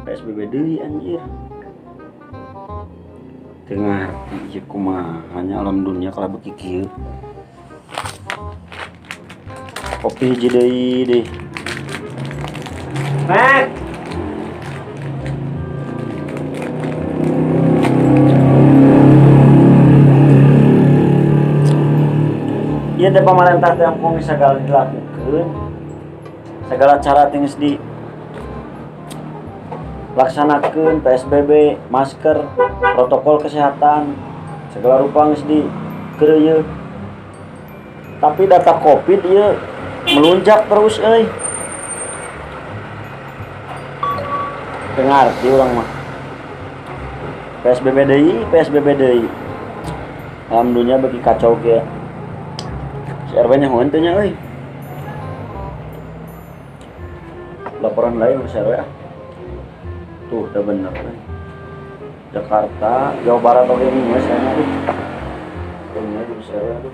PSBB deui anjir. Teu ngarti ieu kumaha nya alam dunia kalah beuki kieu. Kopi hiji deui deh. Mek. Ieu teh pamarentah teh ampun segala dilakukeun. Segala cara teh geus di laksanakeun PSBB, masker, protokol kesehatan, segala rupa geus di keureuyeut. Tapi data Covid ieu melonjak terus euy. Teu ngarti urang mah. PSBB deui, PSBB deui. Alam dunia beuki kacau kieu. Si RW nya heueun teh nya euy. Laporan lain si RW ah. Tuh udah bener euy. Jakarta, Jawa Barat oge geus aya aduh. Bener jeung si RW aduh.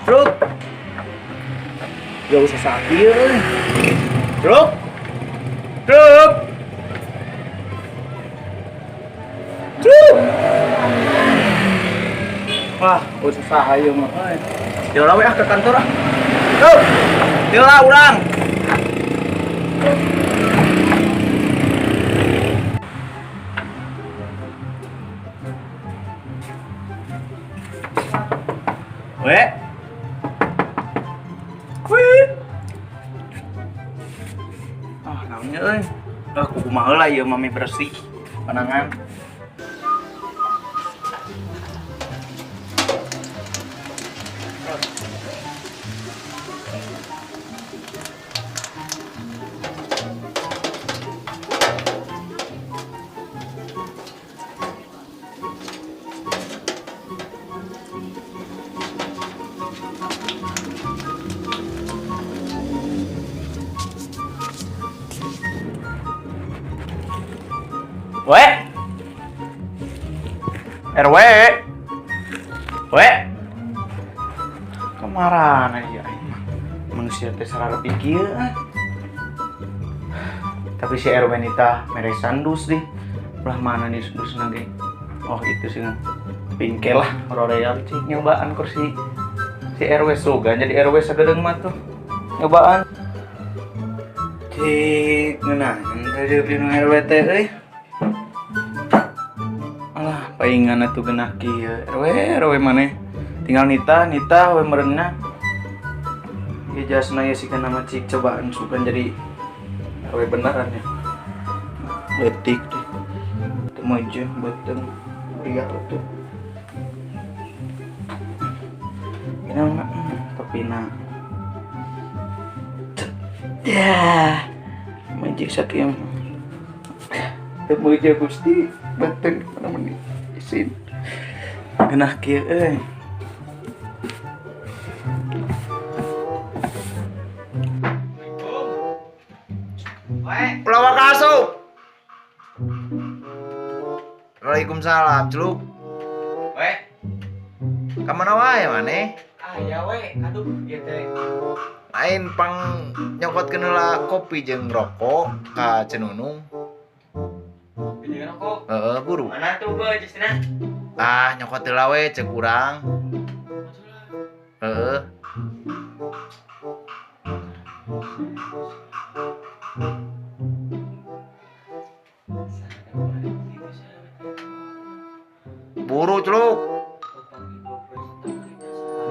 Truk. Gak usah sakit euy. Truk. Truk. Truk. Wah, usah saha ieu mah euy. Heula we ah ke kantor ah. Truk. Heula urang. We. Wih. Ah, naonnya euy. Ah, kumaha heula ieu mah mie bersih. Panangan. We. RW. We. Kemarana ya aing mah. Manusia teh sarareup kieu ah. Tapi si RW nita mere sandus deh. Belah mana nih sandusna ge? Oh, itu sih. Pingke lah roreal cik nyobaan kursi si RW sugan jadi RW sagedeung mah tuh. Nyobaan. Cik ngeunaheun teh di nu RW teh euy. Alah, paingan atuh genah kieu. RW, RW maneh. Tinggal nita, nita we meureunna. Ieu jasna ieu sikeun nama cik cobaan sugan jadi RW beneran ya. Leutik deh. Teu maju beuteung ria atuh. Ini mah topina. Ya. Maju sakieu. Teu maju Gusti beuteung mana meni isin. Genah kieu euy. Pelawak asup. Waalaikumsalam, Celuk. We. Ka mana wae maneh? Ah, ya we, aduh ieu teh. Lain pang nyokotkeun heula kopi jeung rokok ka Cenunung. Kopi jeung rokok? Heeh, buru. Mana tuh beuh cisna? Ah, nyokot heula we ceuk urang. Heeh. Buru, Celuk.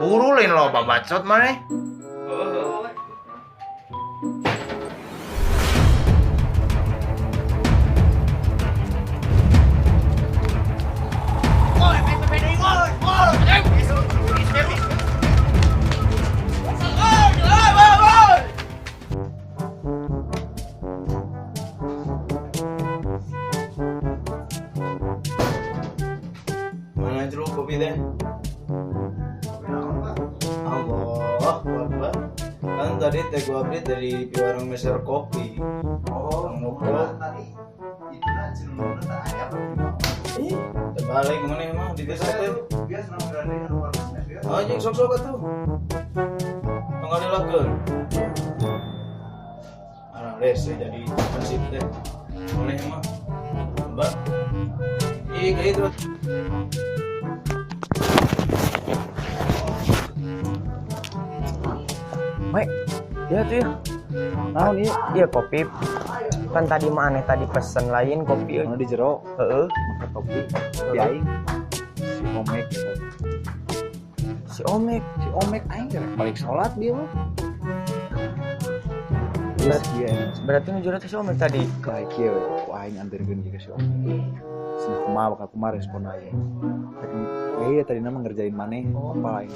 Buru lain loba bacot maneh. Mana jeruk kopi teh? Allah, Akbar. Kan tadi teh gua beli dari warung meser kopi. Oh, Orang ngobrol. tadi itu lah cenderung tak ayam. Ih, Balik mana mah di desa teh. Anjing sok-sok atuh. Tong dilakeun. Arah rese jadi hansip teh. Maneh mah. Mbak. Ih, kayak itu. Mek, iya tuh ya. Naon ieu? Iya kopi. Kan tadi mah aneh tadi pesen lain kopi. Anu di jero, Heeh. make topi. Di aing si Omek gitu. Si Omek. Si Omek aing rek balik salat dia mah. Geus kieu aing. Berarti nu jero teh si Omek tadi. Kayak kieu we, ku aing anterkeun ke si Omek. Cenah kumaha bakal kumaha respon aing. Tadi iya tadi nama ngerjain maneh, apa aing.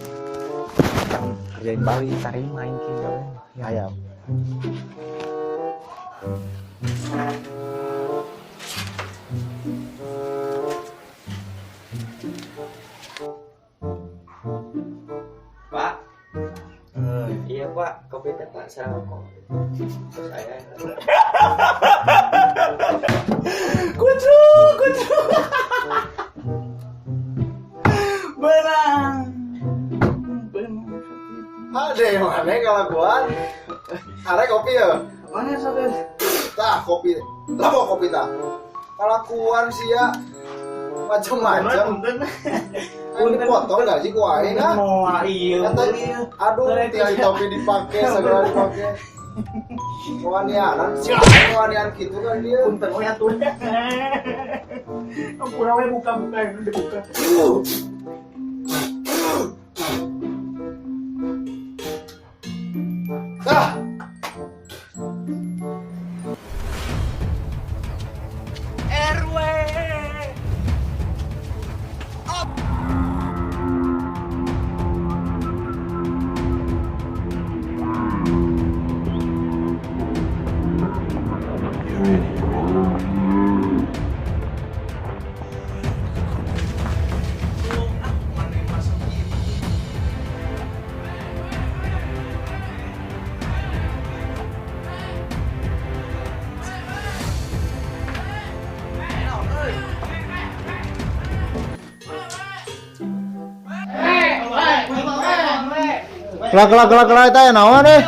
Ngerjain balik. Tarima aing kieu gawe. Hayam. Pak. Iya Pak, kopi teh Pak sareng rokok. Terus saya. Kucuk, kucuk. Benang. Benang. Ade mana kelakuan? Are kopi ya? Mana sampai? Tah kopi. Lah mau kopi tah. Kelakuan sih ya macam-macam. Aing dipotong gak sih ku aing ah? Moal iya. Kata aduh tinggal topi dipake segala dipake. Kewanianan, sih kewanian gitu kan dia. Punten we atuh. Ampura we buka-buka yang dibuka. Tah. RW. Kelak kelak kelak kelak eta naon eh?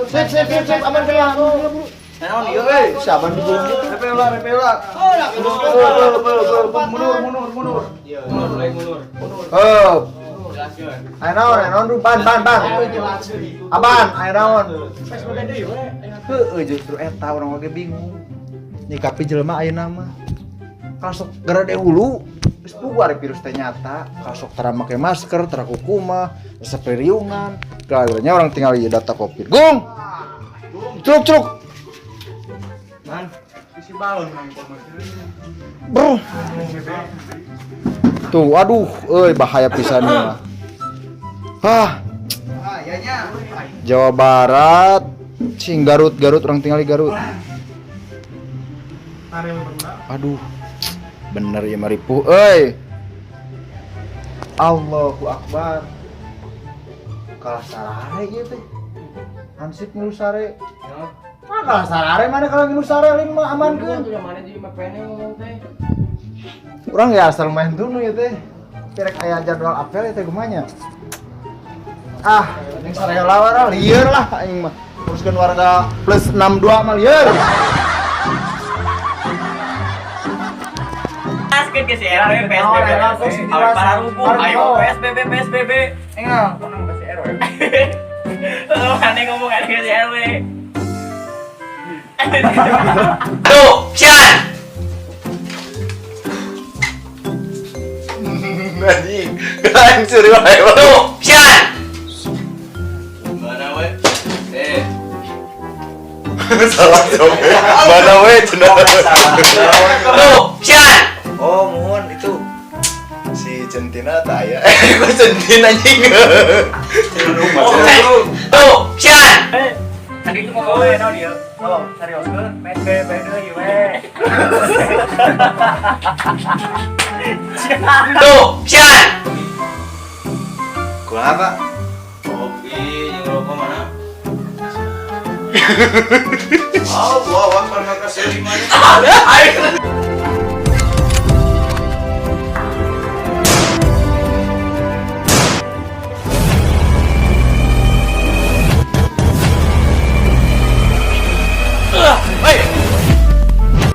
Sip sip sip sip aman kaya. Naon ieu euy? Saban digulung gitu. Repela, repela. Mundur, mundur, mundur. Mundur, lain mundur. Mundur. Heup. Aya naon, aya naon ban ban ban. Aban, aya naon. Heueuh justru eta urang oge bingung. Nyikapi jelema ayeuna mah. Kasok garade hulu. Geus puguh ari virus teh nyata, kasok tara make masker, tara kukumah, resep riungan. Gara-garanya orang tinggal ieu data Covid. Gung. Curug curug. Man, isi balon nang Bro. Tuh, aduh, euy bahaya pisan ieu mah. Hah. Jawa Barat, sing Garut, Garut orang tinggal di Garut. Aduh. Bener ya maripuh euy. Allahu Akbar. Kalah sarare ieu teh. Hansip ngilu sare. Ah kalah sarare mana kalau ngilu sare lain mah amankeun. Urang ya asal main dulu ya teh. Pirek aya jadwal apel ya teh kumanya. Ah, yang sare lawan lieur lah aing mah. Teruskeun warga plus 62 mah lieur. Jelaskeun ke si RW PSBB. Awe pararubuh, ayo PSBB PSBB. Enggak, konang ke si RW. Heeh, aneh ngomong aneh ke si RW. Tuh, Cian. Anjing, aing serius aing. Tuh, Cian. Mana we? Eh, Salah jawab. Mana we cenah. Tuh, Cian. Oh, mohon itu si Centina tak ya. Eh, kok Centina anjing. Tuh, Cian. Tadi itu ngomong we naon ieu? Oh, serius keun PSBB deui we. Tuh, Cian. Kurang apa? Kopi jeung rokok mana? Oh, wah, wah, pernah kasih mana?